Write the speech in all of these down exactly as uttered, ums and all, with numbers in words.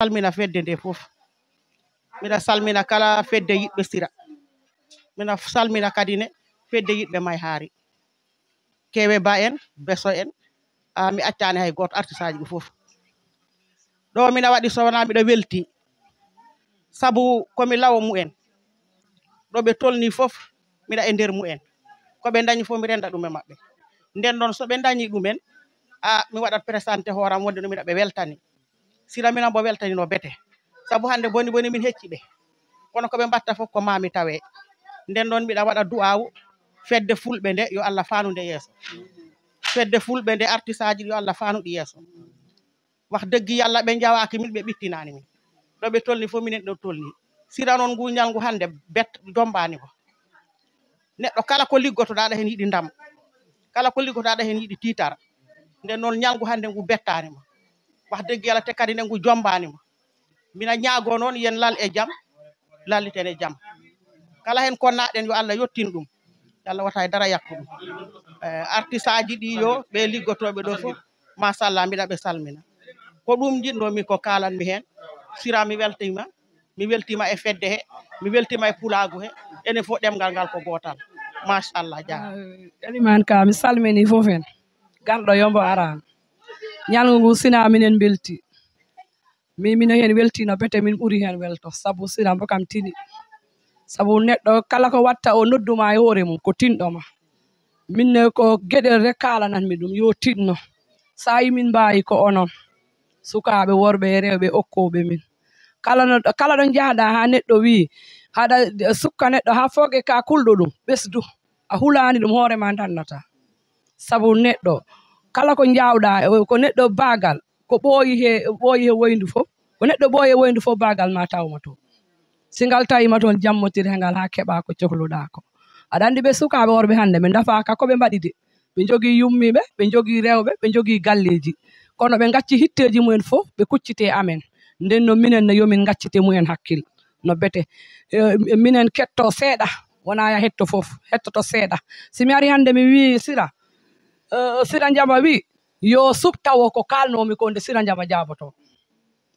Salmina fedde nde fof. Miɗa salmina kala fedde yiɗɓe Sira. Miɗa salmina kadi ne fedde yiɗɓe Mayhaari. Kewe Ba en, Beso en, a, mi accaani hay gooto artisaaji ɗi fof. Ɗo miɗa waɗi so wonaa miɗa welti. Sabu ko mi lawo mumen. Ɗo ɓe tolni fof, miɗa e nder mumen. Ko ɓe ndañi fof, mi renda ɗum e maɓɓe. Nden noon, so ɓe ndañi ɗumen, a, mi waɗat présenté hooram wonde no miɗa ɓe weltani. Sira minan mbo weltanino bete. Sabu hannde boni boni min hecci ɓe. Kono ko ɓe mbatta fof ko mami tawe. Nden noon miɗa waɗa du'aawu fedde fulɓe nde yo Allah faanu nde yeeso. Fedde fulɓe nde artisaaji ɗi yo Allah faanu ɗi yeeso. Wax dëgg Yàlla ɓe njawaaki min, ɓe ɓittinaani min. Ɗo ɓe tolni fof minen ɗo tolni. Sira noon ngu ñalngu hannde bet jombaani mo. Neɗɗo kala ko liggotoɗaa ɗa heen yiɗi ndam. Kala ko liggotoɗaa ɗa heen yiɗi tiitar. Nden noon ñalngu hannde ngu bettaani mo. Wax dëgg Yàlla te kadi ne ngu jombaani mo. Mina ñaago noon yen lal e jam, lalliten e jam. Kala heen ko naɗen yo Allah yottin ɗum. Yo Allah wata e dara yakku ɗum. Eh, artisaaji ɗi yo ɓe liggotooɓe ɗo fof, machallah, mbiɗa ɓe salmina. Ko ɗum njiɗnomi ko kaalanmi heen. Sira mi weltima, mi weltima e fedde he, mi weltima e pulaagu he. Enen fof ɗemngal ngal ko gootal. Machallah, jaaraama. Eh, Eliman ka mi salmini fof en. Garɗo yombo araan. Ñalngu ngu sina minen mbelti. Min, mino heen weltino bete, min ɓuri heen welto. Sabu Sira mbo kam tini. Sabu neɗɗo kala ko watta o nodduma e hoore mum, ko tinɗo ma. Min ne ko geɗel rek kaalananmi ɗum, yo tinno. Sa yi min mbaawi ko onon. Sukaaɓe worɓe e rewɓe okkooɓe min. Kala no, kala ɗo njahɗa haa neɗɗo wii, haɗa sukka neɗɗo haa foge ka kulɗo ɗum, ɓesdu. A hulaani ɗum hoore ma dannata. Sabu neɗɗo, kala ko njaawɗa, ko neɗɗo baagal, ko ɓooyi he, ɓooyi he woyndu fof, ko neɗɗo ɓooyi he woyndu fof, baagal ma tawma toon. Si ngal tawima toon, jammotir he ngal haa keɓa ko cohluɗa ko. Aɗa anndi ɓe sukaaɓe worɓe hannde, ɓe ndafaaka ko ɓe mbaɗi de. Ɓe njogii yummiiɓe, ɓe njogii rewɓe, ɓe njogii galleeji. Kono ɓe ngacci hitteeji mumen fof, ɓe kuccite amen. Nden no minen ne yo min ngaccite mumen hakkil. No bete. Eh, minen ketto seeɗa, wona ya hetto fof, hettoto seeɗa. Si mi ari hannde mi wii Sira, eh, Sira Njama wii, yo suɓ tawo ko kaalnoomi ko nde Sira Njama jaaboto.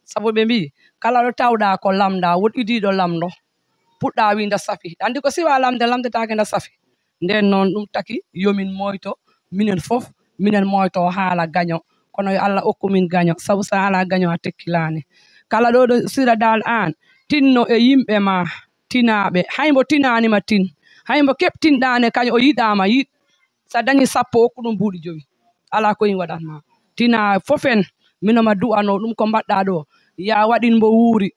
Sabu ɓe mbii, kala ɗo tawɗa ko lamɗa, woɗ idiiɗo lamɗo, puɗɗa wii nda safi. Anndi ko siwa lamde, lamdetaake nda safi. Nden noon ɗum taki yo min moyto, minen fof, minen moyto haala gaño. Kono yo Allah okku min gaño, sabu so haala gaño a tekkilaani. Kala ɗo ɗo Sira Daal aan, tinno e yimɓe ma, tinaaɓe. Hay mbo tinaani ma tin. Hay mbo keɓtinɗaane kañum o yiɗaama yiɗ. So a dañi sappo, okku ɗum buuɗi jowi. Alaa ko in waɗat ma. Tina fof en, mino ma du'ano ɗum ko mbaɗɗa ɗo. Ya waɗin mbo wuuri.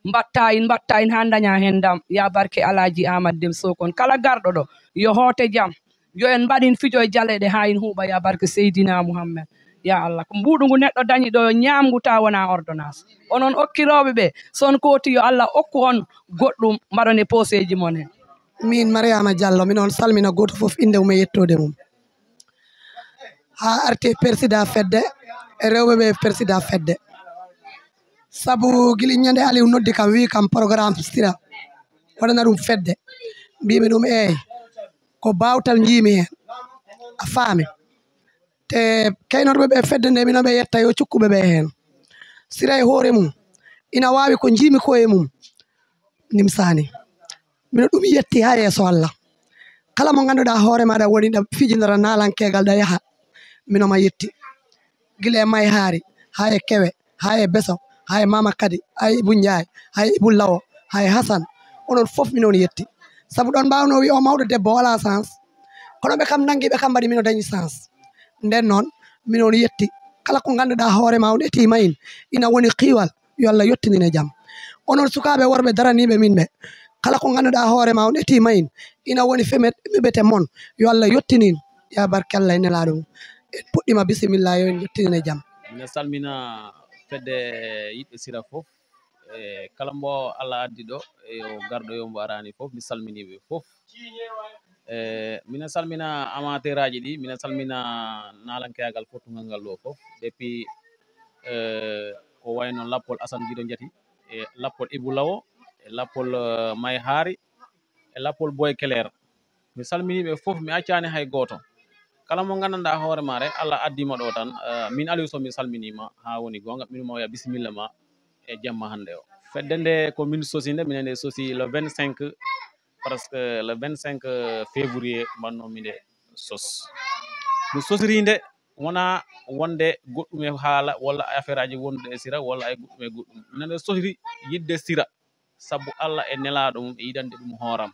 Mbatta in, mbatta in haa daña heen ndam. Ya barke Alaaji Aamadu Dem Sokon. Kala garɗo ɗo, yo hoote jam. Yo en mbaɗin fijo e jaleeɗe haa in huuɓa ya barke Seydina Muhammad. Ya Allah, ko mbuuɗu ngu neɗɗo dañi ɗo, ñaamngu ta wona ordonnance. Onon okkirooɓe ɓe, so on kooti yo Allah okku on goɗɗum, mbaɗon e pooseeji mon heen. Min Mariama Diallo, miɗon salmina gooto fof innde mum e yettoode mum. Haa arti e persidaa fedde, e rewɓe ɓe persidaa fedde. Sabu gila ñande Aliou noddi kam, wii kam programme Sira, waɗana ɗum fedde. Mbiimi ɗum eey, ko baawtal njiimi heen. A faami? Te kaynorɓe ɓe fedde nde, mino ɓe yetta yo cukkuɓe ɓe heen. Sira e hoore mum, ina waawi ko njiimi ko e mum. Nimsaani. Mino ɗum yetti haa yeeso Allah. Kala mo ngannduɗaa hoore maaɗa woni ɗa fijindora naalankeegal ɗa yaha, mino ma yetti. Gila e Mayhaari, haa e Kewe, haa e Beso, haa e Mama Kadi, haa e Ibou Ndiaye, haa e Ibou Lawo, haa e Hasan. Onon fof mino on yetti. Sabu ɗon mbaawno wi o mawɗo debbo o alaa sens. Kono ɓe kam nanngi ɓe kam mbaɗi mino dañi sens. Nden noon, mino on yetti. Kala ko ngannduɗaa hoore ma on etiima in, ina woni qiiwal. Yo Allah yottinine jam. Onon sukaaɓe worɓe daraniiɓe min ɓe, kala ko ngannduɗaa hoore ma on etiima in, ina woni femet meɓete mon. Yo Allah yottinin. Ya barke Allah e nelaaɗo mum. En puɗɗima bisimilla, yo en yottinine jam. Mino salmina fedde yiɗɓe Sira fof. E kala mbo Allah addi ɗo, e yo garɗo yo mbo arani fof, mi salminiiɓe fof. E mino salmina amateuraaji ɗi, mino salmina naalankeegal fottungal ngal ɗo fof. Depuis, e, ko wayno lappol Asan Giɗo Njati, e lappol Ibou Lawo, e lappol, e, Mayhaari, e lappol Boy Keler. Mi salminiiɓe fof, mi accaani hay gooto. Kala mo nganndanɗaa hoore ma rek, Allah addi ma ɗo tan, e, min Aliou Sow, mi salminiima haa woni goonga, min ma wiya bisimilla ma. e jamma hannde o. Fedde nde ko min sosi nde, minen nde sosi le vingt-cinq, presque le vingt-cinq février mbannomi nde sos. Mi sosiri nde wonaa wonde goɗɗum e haala walla affaire aji wondude e sira walla ay goɗɗum e goɗɗum. Minen nde sosiri yidde sira sabu Allah e nelaaɗo mum e yiɗande ɗum hooram.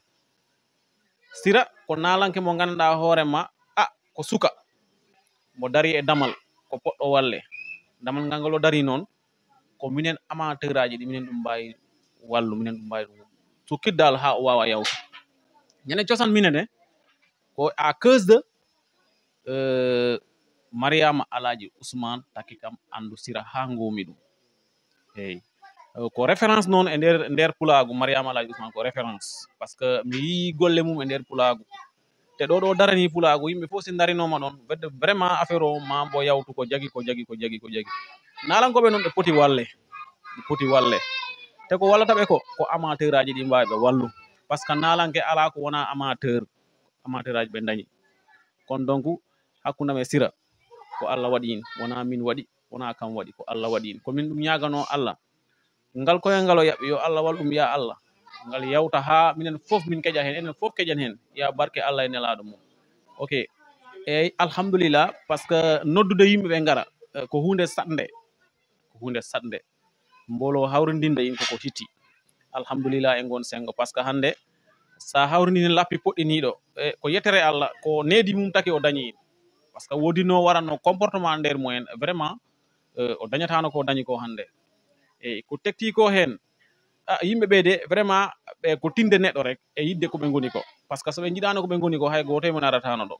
Sira ko naalanke mo ngannduɗaa hoore ma, a ko suka, mo dari e damal, ko poɗɗo walle. Damal ngal ngol o dari noon, ko minen amateuraaji ɗi, minen ɗum mbaawi wallu, minen ɗum mbaawi ɗum sukkitde haa o waawa yawta. Ñande cosaan minen ne, ko à cause de euh, Mariama Alaaji Ousmane taki kam anndu sira haa ngoomi ɗum. Eyi. Euh, ko référence noon e nder, nder pulaagu, Mariama Alaaji Ousmane ko référence. Parce que mi yii golle mum e nder pulaagu. Te ɗo ɗo darani pulaagu, yimɓe fof si ndarinooma ɗoon, wedde vraiment affaire o ma mbo yawtu ko jagi, ko jagi, ko jagi, ko jagi. Naalankooɓe noon ɓe poti walle. Ɓe poti walle. Te ko wallata ɓe ko, ko amateur aji ɗi mbaawi ɓe wallu. Parce que naalanke alaa ko wonaa amateur. Amateur aji ɓe ndañi. Kono donc, hakkunde am e sira, ko Allah waɗi in. Wonaa min waɗi, wonaa kam waɗi, ko Allah waɗi in. Ko min ɗum ñaaganoo Allah. Ngal koyal ngal o yaɓi, yo Allah wal ɗum, ya Allah. Ngal yawta haa minen fof min keƴa heen, enen fof keƴen heen. Ya barke Allah e nelaaɗo mum. Ok. Eeyi, alhamdulillah, parce que noddude yimɓe ɓe ngara, eh, ko huunde saɗnde. Ko huunde saɗnde. Mbooloo hawrindinde in koko hitti. Alhamdulillah e ngoon senngo. Parce que hannde, so a hawrindini lappi poɗɗiniiɗo, e ko yettere Allah, ko needi mum taki o dañi in. Parce que woodino waranno comportement nder mumen, vraiment, eh, o dañataano ko o dañi ko hannde. E ko tekti ko heen, a, yimɓe ɓe de, vraiment, ɓe ko tinde neɗɗo rek, e yidde ko ɓe ngoni ko. Parce que so ɓe njiɗaano ko ɓe ngoni ko, hay gooto e mon arataano ɗo.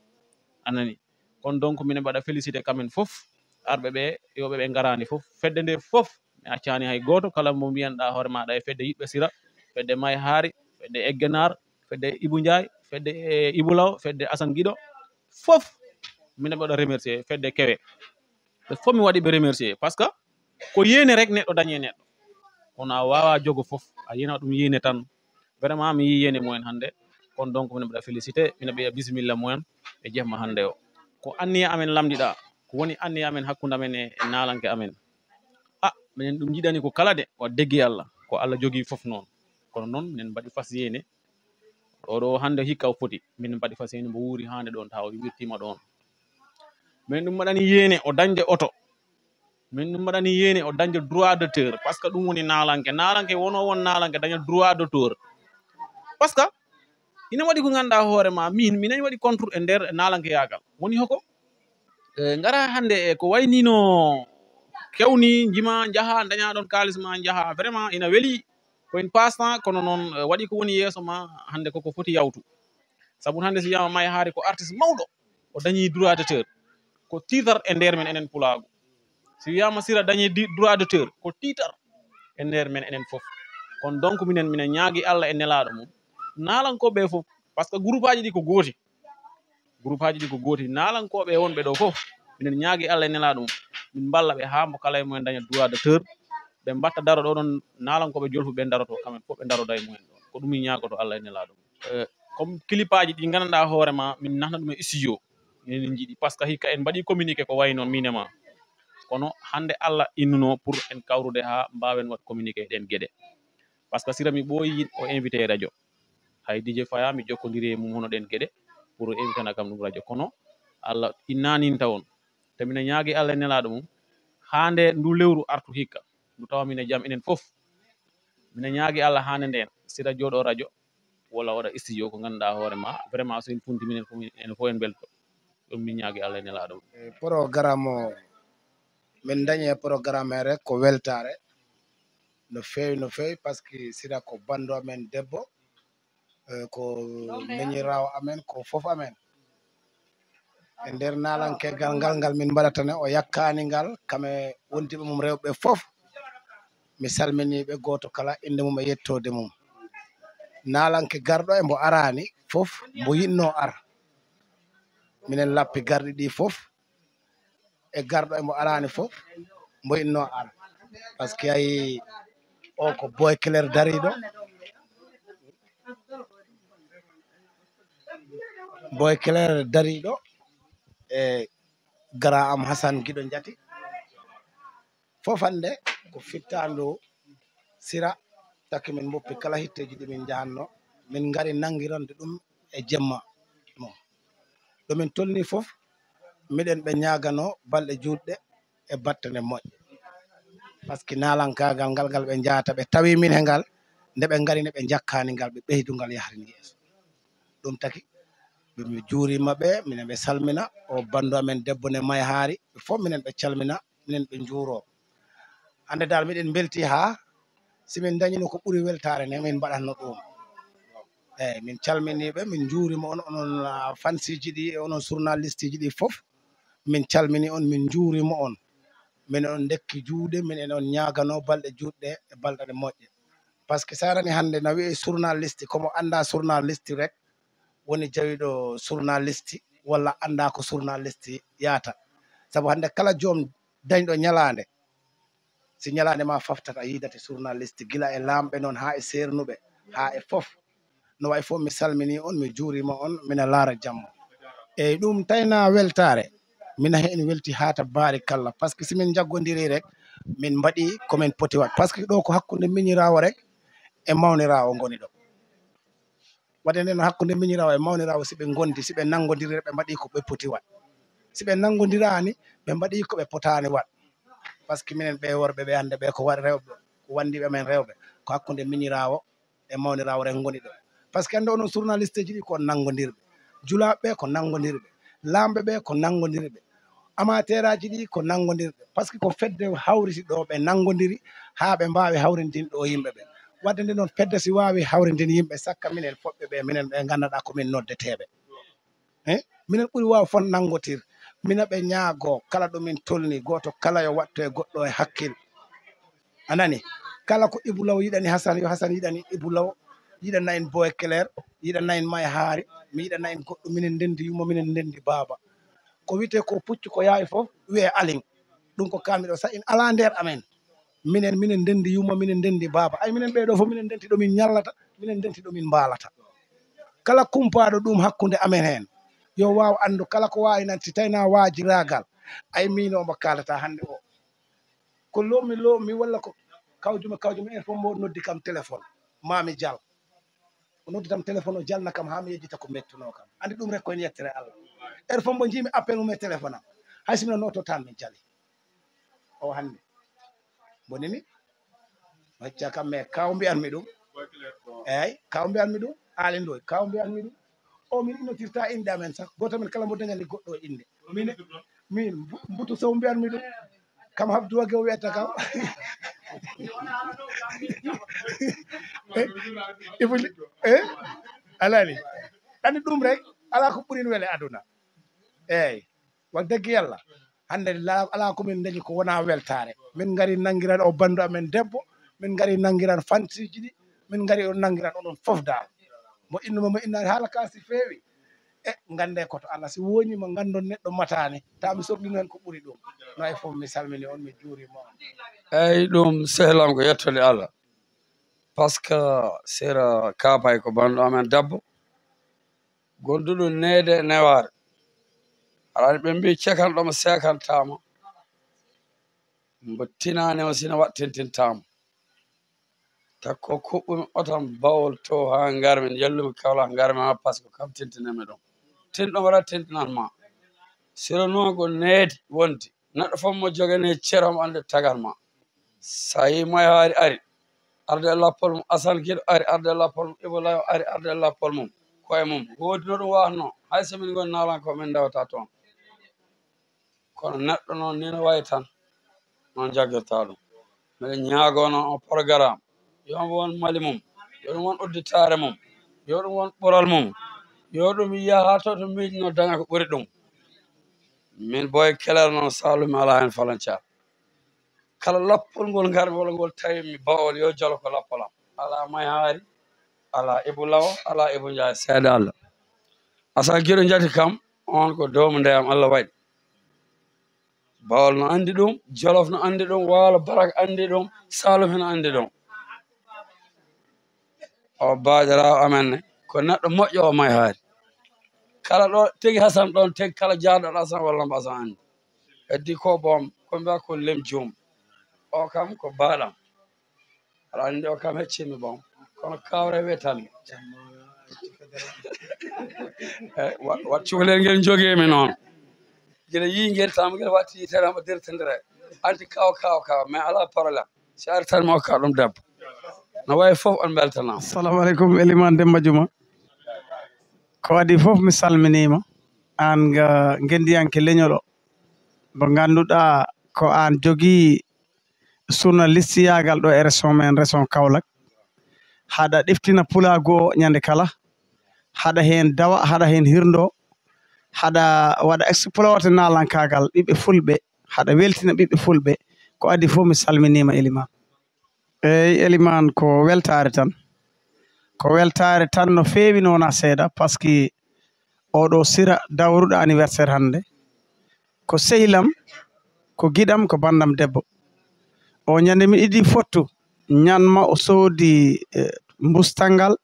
A nani? Kono donc, minen mbaɗa félicité quand même fof, arɓe ɓe, yooɓe ɓe ngaraani fof. Fedde nde fof, mi accaani hay gooto, kala mo mbiyanɗa hoore maɗa e fedde yiɗɓe sira, fedde May Haari, fedde Eggenaar, fedde Ibou Ndiaye, fedde, eh, Ibou Law, fedde Assane Guiɗo, fof, minen mbaɗa remercier, fedde kewe. Ɓe fof mi waɗi ɓe remercier, parce que ko yéene rek neɗɗo dañi e neɗɗo. Kono a waawaa jogo fof, a yiyana ɗum yéene tan. Vraiment, mi yii yéene mumen hannde. Kono donc, minen mbaɗa félicité, minen mbiya bisimilla mumen e jemma hannde o. Ko anniya amen lamndiɗaa, ko woni anniya amen hakkunde amen e, e naalanke amen. A, minen ɗum njiɗani ko kala de, wa deggi Allah, ko Allah jogii fof noon. Kono noon, minen mbaɗi fas yéene, ɗo ɗo hannde hikka o foti, minen mbaɗi fas yéene mbo wuuri haande ɗoon, tawa o wirtiima ɗoon. Min ɗum mbaɗani yéene o dañde oto. Min ɗum mbaɗani yéene o dañde droit d'auteur. Parce que ɗum woni naalanke. Naalanke wonoo won naalanke daña droit d'auteur. Parce que ina waɗi ko ngannduɗaa hoore ma, min, mi nani waɗi contre e nder naalankeyaagal. Woni hoko? E, ngara hannde e ko waynino kewni, njima, njaha, daña ɗon kaalis ma, njaha. Vraiment, ina weli. Ko une passe-temps, kono noon, e, waɗi ko woni yeeso ma, hannde koko foti yawtu. Sabu hannde si wiyama May Haari ko artiste mawɗo, o dañi droit d'auteur. Ko tiitar e nder men enen pulaagu. Si wiyama Sira dañi di-, droit d'auteur, ko tiitar e nder men enen fof. Kono donc minen, minen ñaagi Allah e nelaaɗo mum. Naalankooɓe fof, parce que groupe aji ɗi ko gooti. Groupe aji ɗi ko gooti. Naalankooɓe wonɓe ɗo fof, minen ñaagi Allah e nelaaɗo mum. Min mballa ɓe haa mo kala e mumen daña droit d'auteur. Ɓe mbatta daro ɗo ɗon, naalankooɓe jolfu ɓe daroto, kamɓe fof ɓe daroda e mumen ɗon. Ko ɗum min ñaagoto Allah e nelaaɗo mum. Eh, comme clip aji ɗi ngannduɗaa hoore ma, min nahna ɗum e studio. Minen en njiɗi, parce que hikka en mbaɗi communiqué ko wayi noon, min e ma. Kono hannde Allah innuno pour en kawrude haa mbaawen waɗ communiqué ɗen geɗe. Parce que Sira mi ɓooyi o invité e radio. Hay D J Faya mi jokkondiri e mum hono ɗen geɗe pour o invitana kam ɗum radio. Kono Allah innaani tawon. Te minen ñaagi Allah e nelaaɗo mum, haa nde ndu lewru artu hikka. Ndu tawa min e jam enen fof. Minen ñaagi Allah haa nde ndeen. Sira jooɗo radio, walla waɗa studio ko ngannduɗaa hoore ma. Vraiment, so en funti minen fof, en fof en mbelto. Ɗum min ñaagi Allah e nelaaɗo mum. E programme o, min dañi e programme he rek ko weltaare. No feewi, no feewi, parce que Sira ko banndo amen debbo. Eh, ko miñiraawo amen, ko fof amen. E nder naalankeegal ngal, ngal min mbaɗata ne, o yakkaani ngal, kam e wondiiɓe mum rewɓe fof. Mi salminii ɓe gooto kala innde mum e yettoode mum. Naalanke garɗo e mbo araani fof, mbo yiɗnoo ar. Minen lappi garɗi ɗi fof, e garɗo e mbo araani fof, mbo yiɗnoo ar. Parce que ayi, o ko Boy Clair dariiɗo. Boy Clair dariiɗo e gara am Hasan Giɗo Njati. Fof hannde ko fittaandu Sira, taki min mboppi kala hitteeji ɗi min njahanno, min ngari nanngironde ɗum e jemma mum. Ɗo min tolni fof, miɗen ɓe ñaagano balɗe juutɗe e battane moƴƴe. Par ce que naalankaagal ngal, ngal ɓe njahata, ɓe tawi min he ngal, nde ɓe ngari, nde ɓe njakkaani ngal, ɓe ɓeydu ngal yahrin yeeso. Ɗum taki, ɓe, mi juurima ɓe, minen ɓe salmina, o banndu amen debbo ne Mayhaari, ɓe fof minen ɓe calmina, minen ɓe njuuro. Hannde dal miɗen mbelti haa, si min ndañino ko ɓuri weltaare ne, min mbaɗatno ɗum. Eeyi, min calmini ɓe, min njuurima on, onon, ah, fansiiji ɗi, e onon journaliste ji ɗi fof. Min calmini on, min njuurima on. Min on ndekki juuɗe, min en on ñaagano balɗe juutɗe e balɗe moƴƴe. Par ce que sa nani hannde na wi'e journaliste, ko mo annda journaliste rek woni jawiɗo journaliste, walla annda ko journaliste yaata. Sabu hannde kala joom dañɗo ñalaande, si ñalaande ma faftata, a yiidata journaliste, gila e laamɓe noon haa e seernuɓe, haa e fof. No wayi fof, mi salmini on, mi juurima on, mina laara jamma. Eyyi, ɗum tayna weltaare, mina heen welti haa ta baari kalla, par ce que si min njaggodiri rek, min mbaɗi ko min poti waɗ. Par ce que ɗo ko hakkunde miñiraawo rek e mawniraawo ngoni ɗo. Waɗde nden, hakkunde miñiraawo e mawniraawo, si ɓe ngondi, si ɓe nanngodiri, ɓe mbaɗi ko ɓe poti waɗ. Si ɓe nanngodiraani, ɓe mbaɗi ko ɓe potaani waɗ. Par ce que minen ɓe worɓe ɓe hannde ɓe ko waɗ rewɓe, ko wanndiiɓe men rewɓe, ko hakkunde miñiraawo e mawniraawo rek ngoni ɗo. Par ce que hannde onon journaliste ji ɗi ko nanngodirɓe, julaaɓe ɓe ko nanngodirɓe, laamɓe ɓe ko nanngodirɓe, amateuraaji ɗi ko nanngodirɓe. Par ce que ko fedde hawriti ɗo, ɓe nanngodiri haa ɓe mbaawi hawrindin ɗo yimɓe ɓe. Waɗde nde noon, fedde si waawi hawrindin yimɓe, sakka minen foɗɓe ɓe, minen ɓe nganndanɗaa ko min noddeteeɓe. Eh? Minen ɓuri waaw fon nanngotir. Mina ɓe ñaago kala ɗo min tolni, gooto kala yo waɗto e goɗɗo e hakkil. A nani? Kala ko Ibou Law yiɗani Hasan, yo Hasan yiɗani Ibou Law, yiɗana en Boy Claire, yiɗana en May Haari, mi yiɗana en goɗɗo, minen ndenndi yumma, minen ndenndi baaba. Ko wiyetee ko puccu ko yaawi fof, wiyee alin. Ɗum ko kaami ɗo, sa in alaa nder amen. Minen, minen ndenndi yumma, minen ndenndi baaba. Ay, minen ɓee ɗoo fof, minen ndenti ɗo min ñallata, minen ndenti ɗo min mbaalata. Kala kumpaaɗo ɗum hakkunde amen heen, yo waaw anndu kala ko waawi nan, si tawii na waajiraagal. Ay, miin o mo kaalata hannde o. Ko loomi, loomi walla ko kawjuma, kawjuma, heure fof mbo noddi kam téléphone, maa mi jal. O noddi kam téléphone, o jalna kam haa mi yejjita ko mettunoo kam. Anndi ɗum rek ko ene yettere Allah. Heure fof mbo njiimi appel mum e téléphone am. Hay so mi noto tan mi jali. O hannde. Bonini? Wacca kam, mais kaw mbiyanmi ɗum. Eeyi, kaw mbiyanmi ɗum. Aali Ndoy, kaw mbiyanmi ɗum. O min innotirta innde amen sah. Gooto men kala mbo dañani goɗɗo innde. Min, min, mbu-, mbutu sow mbiyanmi ɗum. Kam Abdou Wage o wiyata kam. Eh, il faut li-, eh? Alani. Anndi ɗum rek, alaa ko ɓurin wele aduna. Eeyi. Wax dëgg Yàlla. Hannde la-, alaa ko min ndañi ko wonaa weltaare. Min ngari nanngiran o banndu amen debbo, min ngari nanngiran fansiiji ɗi, min ngari o nanngiran onon fof daal. Mo innuma, mo innaani haala ka si feewi. E, ngannde ko to Allah, si wooñiima nganndon neɗɗo mataani, taa mi sorlino heen ko ɓuri ɗum. No e fof mi salmini on, mi juurima on. Eeyi, ɗum sehlam ko yettude Allah. Par ce que sera Kaapay ko banndu amen debbo, gonduɗo neede e newaare. Aɗa anndi ɓe mbii cekanɗo mo seekantaama. Mbo tinaani o sina waɗ tintintaama. Takko kuɓɓumi otam bawol to haa ngarmi, njallumi Kawlax ngarmi haa Pasko kam tintinanmi ɗum. Tinɗo mbaɗa tintinan ma. Siro noon ko needi wondi. Neɗɗo fof mo joganii ceer omo anndi tagal ma. So a yii May Haari ari, arde e lappol mum, Asan Giɗo ari, arde e lappol mum, Ibo Layo ari, arde e lappol mum, koye mum. Woodi no ɗum waatnoo, hay so min ngoni naalankooɓe, min ndewata toon. Kono neɗɗo noon, ni no wayi tan, noon jaggirta ɗum. Miɗen ñaagoo noon on programme, yo ɗum won Mali mum, yo ɗum won udditaare mum, yo ɗum won ɓural mum, yo ɗum yaha to, to miijnoo daña ko ɓuri ɗum. Min Boy Claire noon, Saalum mi alaa heen falancaar. Kala lappol ngol ngarmi walla ngol tawi mi Bawol, yo jolo ko lappol am. Alaa May Haari, alaa Ibu Lawo, alaa Ibu Njaay, seede Allah. Asan Giɗo njati kam, on ko doomu ndeyam Allah waɗi. Bawol no anndi ɗum, Jolof no anndi ɗum, Waalo Barak anndi ɗum, Saalum hino anndi ɗum. O baajaraawo amen ne, ko neɗɗo moƴƴo o May Haari. Kala ɗo tegi Hasan ɗon, tegi kala jaarɗo Asan walla mbo Asan anndi. Heddi ko boom, ko mbiya ko lem joom. O kam ko baaɗam. Aɗa anndi o kam heccimi bon. Kono kawre wetan. Eh, wa- wat cukalel ngel jogimi noon. Gila yi ngel tam ngel watti terama dertindire. Anti kaw kaw kaw mais ala problème. Si artan mo ka ɗum debbo. No wawi fof on beltana. Assalamu alaikum, Eliman Demba Juma. Ko adi fof mi salminima. An ga ngendiyanke leñol o. Mo ganduɗa ko an jogi journalistiyagal ɗo e région men, région Kaolack. Haɗa ɗeftina pulaagu o ñande kala. Haɗa heen dawa, haɗa heen hirndo. Haɗa waɗa exploité naalankaagal ɓiɓɓe fulɓe. Haɗa weltina ɓiɓɓe fulɓe. Ko adi fof mi salminima, Eliman. Eyi, Eliman, ko weltaare tan. Ko weltaare tan no feewi, noon a seeɗa, parce que oɗo sira dawruɗo anniversaire hannde. Ko sehilam, ko giɗam, ko banndam debbo. O ñande min idi fottu, ñanma o soodi, eh, mbustal ngal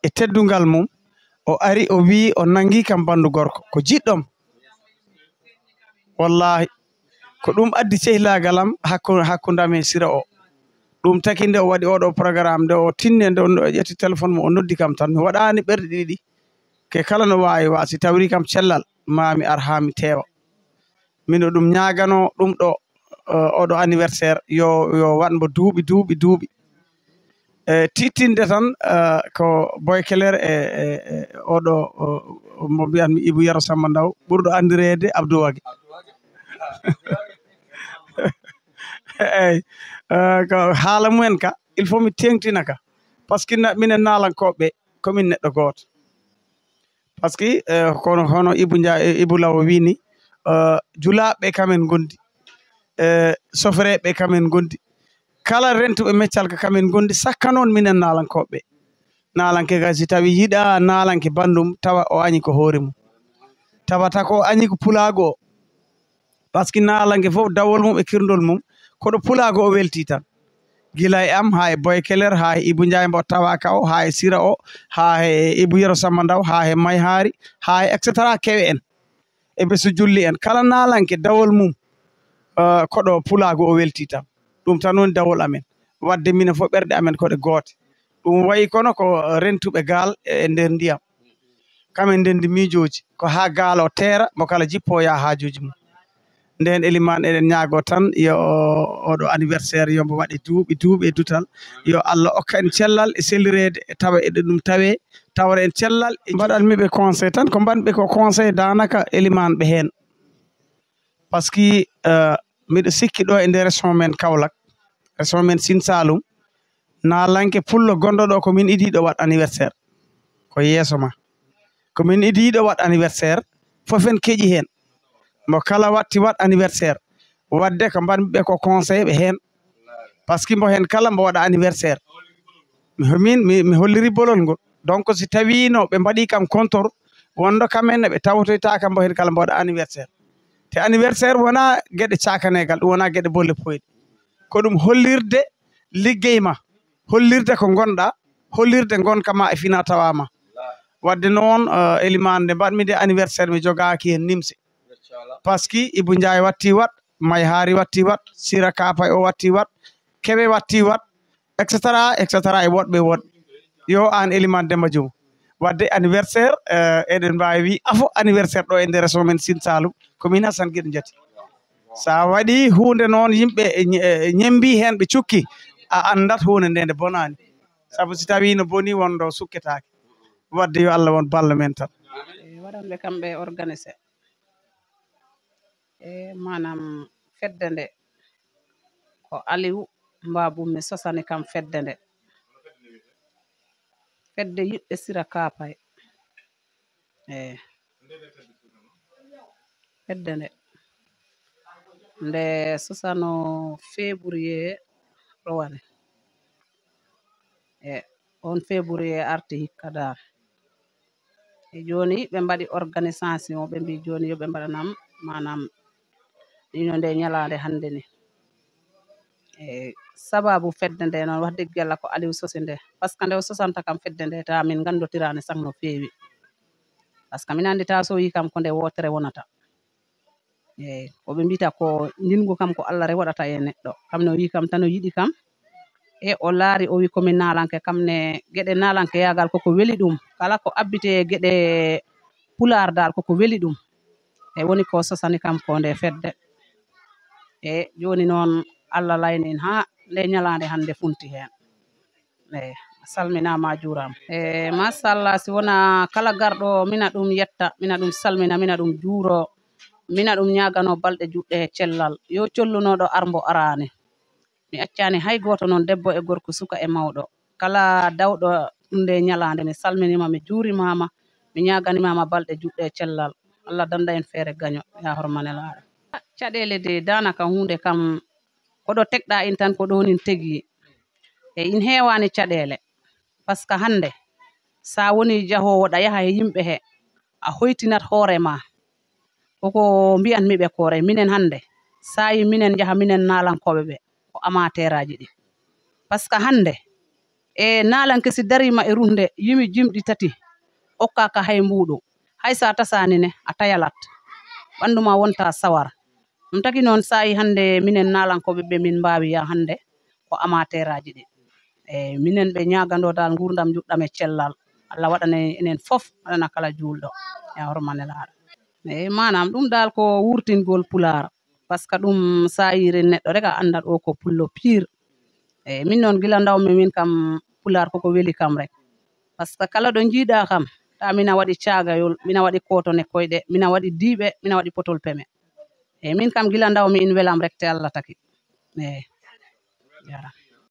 e teddungal mum. O ari, o wi, o nangi kam bandu gorko. Ko jiɗɗom. Wallahi, ko ɗum addi cehlaagal am hakku-, hakkunde am e sira o. Ɗum taki nde o waɗi oɗo programme, nde o tinne, nde o ƴetti téléphone mum, o noddi kam tan. Mi waɗaani ɓerɗe ɗiɗi. Ke kala no waawi wa, si tawri kam cellal, maa mi ar haa mi teewa. Miɗo ɗum ñaagano ɗum ɗo, eh, oɗo anniversaire, yo, yo waɗ mbo duuɓi, duuɓi, duuɓi. E tiiɗtinde tan, eh, ko Boy Keler e, e, e oɗo, o, o mo mbiyatmi Ibou Yero Samba Ndaw, ɓurɗo anndireede Abdou Wage. Eyyi, eh, ko haala mumen ka, il faut mi teeŋtina ka. Parce que na-, minen naalankooɓe, ko min neɗɗo gooto. Parce que, eh, kono hono Ibou Ndia-, eh, Ibou Law o wini, eh, julaaɓe kamen ngondi, eh, sofreeɓe kamen ngondi. Kala rentuɓe meccal ka kamen ngondi, sakka noon minen naalankooɓe. Naalanke kay si tawi yiɗa naalanke banndum, tawa o añi ko hoore mum. Tawata ko o añi ko pulaagu o. Parce que naalanke fof dawol mum e kirndol mum, ko ɗo pulaagu o welti tan. Gila e am, haa e Boy Keler, haa e Ibou Ndiaye mbo tawa ka o, haa e Sira o, haa e Ibou Yero Samba Ndaw, haa e Mayhaari, haa e et cetera kewe en. E besu julli en. Kala naalanke dawol mum, eh, ko ɗo pulaagu o welti tan. Ɗum tan woni dawol amen. Wadde minen fof ɓerɗe amen ko ɗe goote. Ɗum wayi kono ko rentuɓe gaal e nder ndiyam. Kamen ndendi miijooji. Ko haa gaal o teera, mo kala jippo yaa haajuuji mum. Nden Eliman eɗen ñaago tan yo oɗo anniversaire yo mbo waɗe duuɓi, duuɓi e dutal. Yo Allah okka en cellal e sellireede, e tawa eɗen ɗum tawe, tawra en cellal e mbaɗanmi ɓe conseil tan, ko mbaɗmi ɓe ko conseil daanaka Eliman ɓe heen. Parce que, eh, miɗo sikki ɗo e nder région men Kaolack, région men Sine Saloum, naalanke pullo gonɗo ɗo ko min idiiɗo waɗ anniversaire. Ko yeeso ma. Ko min idiiɗo waɗ anniversaire, fof en keƴi heen. Mo kala watti waɗ anniversaire. Wadde ko mbaɗmi ɓe ko conseil ɓe heen. Parce que mbo heen kala mbo waɗa anniversaire. Mi, min, mi, mi holliri bolol ngol. Donc si tawiino ɓe mbaɗi kam contour, wondo kamen ne ɓe tawotoyta kam mbo heen kala mbo waɗa anniversaire. Te anniversaire wona geɗe cakaneegal, ɗum wona geɗe bolle poyɗe. Ko ɗum hollirde liggey ma, hollirde ko ngonɗa, hollirde ngonka ma e fina tawa ma. Wadde noon, eh, Eliman, nde mbaɗmi nde anniversaire, mi jogaaki heen nimse. Parce que Ibou Ndiaye watti waɗ, Mayhaari watti waɗ, Sira Kapay o watti waɗ, Kewe watti waɗ, et cetera, et cetera, e woɗɓe woɗɓe. Yo aan Eliman Demba Juma. Wadde anniversaire, eh, eɗen mbaawi wi afo anniversaire ɗo e nder région men Sine Saloum, ko min Hassane Guédé Ndiaty. Sa waɗi huunde noon, yimɓe e ñe-, e ñembi heen, ɓe cukki, a anndat huunde nde nde bonaani. Sabu si tawi no boni, wonɗo sukketaake. Wadde yo Allah won ballo men tan. E waɗanɓe kamɓe organisé. E maanaam fedde nde, ko Aliou Mbaboumi sosani kam fedde nde. Fedde yiɗɓe Sira Kapay. E fedde nde, nde sosano février rowane. E on février arti hikka dal. E jooni ɓe mbaɗi organisation, ɓe mbi jooni yo ɓe mbaɗanam, maanaam, ɗino nde ñalaande hannde ni. E sababu fedde nde noon, wax dëgg Yàlla, ko Aliou sosi nde. Parce que nde o sosanta kam fedde nde, ta min nganndotiraani sax no feewi. Parce que min anndi ta so yi kam ko nde wootere wonata. Eeyi, ko ɓe mbiyata ko njinngu kam ko Allah re waɗata e neɗɗo. Kam no yi kam tan o yiɗi kam. E o laari, o wi ko mi naalanke, kam ne geɗe naalanke yaagal koko weli ɗum. Kala ko abbite geɗe pulaar dal koko weli ɗum. E woni ko sosani kam ko nde fedde. E jooni noon Allah layni en haa nde ñalaande hannde funti heen. E salminaama, a juuraama. E machallah, si wonaa kala garɗo, mina ɗum yetta, mina ɗum salmina, mina ɗum juuro, mina ɗum ñaaganoo balɗe juɗɗe e cellal. Yo collunooɗo ar mbo araani. Mi accaani hay gooto noon, debbo e gorko, suka e mawɗo. Kala dawɗo ɗum nde ñalaande, mi salminiima, mi juurimaama, mi ñaaganimaama balɗe juɗɗe e cellal. Allah dannda en feere gaño, yaa horma Nelaaɗo. Caɗeele de, daanaka huunde kam, ko ɗo tekɗa in tan, ko ɗoon in tegi. E in heewaani caɗeele. Parce que hannde, so a woni jahoowo, ɗa yaha e yimɓe he, a hoytinat hoore ma. Koko mbiyanmi ɓe koore, minen hannde, so a yi minen njaha, minen naalankooɓe ɓe, ko amateeraaji ɗi. Parce que hannde, e naalanke si dariima e ruhnde, yimi jimɗi tati, okkaaka hay mbuuɗu. Hay so a tasaani ne, a tayalat. Ɓanndu ma wonta sawar. Ɗum tagi noon, so a yi hannde minen naalankooɓe ɓe, min mbaawi yaa hannde ko amateeraaji ɗi. E minen ɓe ñaagandoo dal nguurndam njuɗɗam e cellal. Allah waɗana enen fof, waɗana kala juulɗo. E horma Nelaaɗo. E maanaam ɗum dal ko wurtingol pulaar. Parce que ɗum, so a yiiri neɗɗo rek, a anndat o ko pullo pire. E min noon, gila ndawmi min kam, pulaar koko weli kam rek. Parce que kala ɗo njiiɗa kam, ta mina waɗi caagayol, mina waɗi kootone koyɗe, mina waɗi diiɓe, mina waɗi potol peme. E min kam, gila ndawmi in welam rek, te Allah taki. E jara.